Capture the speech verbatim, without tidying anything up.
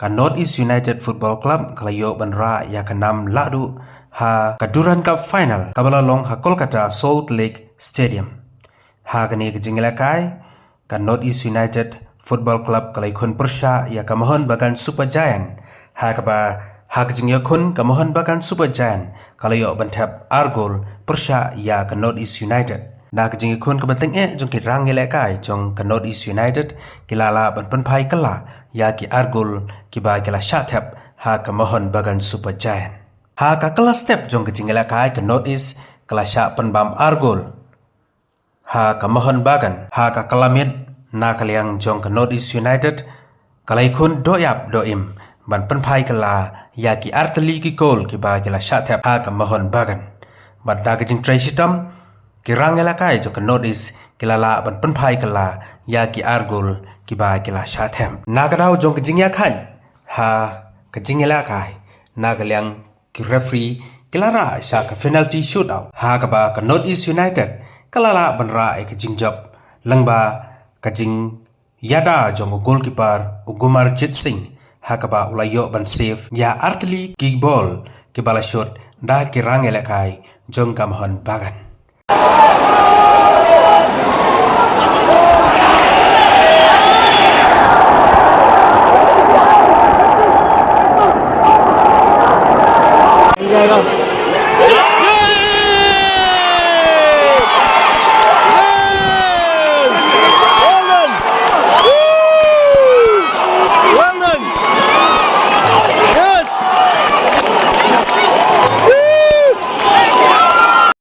ka North East United Football Club ka la ïoh ban rah ïa ka nam lahduh ha ka Durand Cup final kaba la long ha Kolkata Salt Lake Stadium. Ha kane ka jingïalehkai, ka North East United Football Club ka la ïakhun pyrshah ïa ka Mohun Bagan Super Giant. Ha kaba, ha ka jingïakhun, ka Mohun Bagan Super Giant ka la ïoh ban thep ar gol pyrshah ïa ka North East United. Na ka jingïakhun kaba tyngeh jong ki rangïalehkai jong ka North East United, ki la lah ban pynphai kylla ïa ki ar gol kiba ki la shah thep ha ka Mohun Bagan Super Giant. Ha ka kylla step jong ka jingïalehkai, ka North East ka la shah pynbam ar gol ha ka Mohun Bagan. Ha ka kylla miet, na ka liang jong ka North East United ka la ïakhun doh ïap doh im ban pynphai kylla ïa ki artylli ki gol kiba ki la shah thep ha ka Mohun Bagan. Bad da ka jingtrei shitom, ki rangïalehkai jong ka North East ki la lah ban pynphai kylla ïa ki ar gol kiba ki la shah thep. Na ka daw jong ka jingïakhaid ha ka jingïalehkai, na ka liang ki referee ki la rah sha ka penalty shootout, ha kaba ka North East United ka la lah ban rah ïa ka jingjop lyngba ka jingïada jong u goalkeeper, u Gumarjit Singh, ha kaba u la ïoh ban save ïa artylli ki bol kiba la shot da ki rangïalehkai jong ka Mohun Bagan.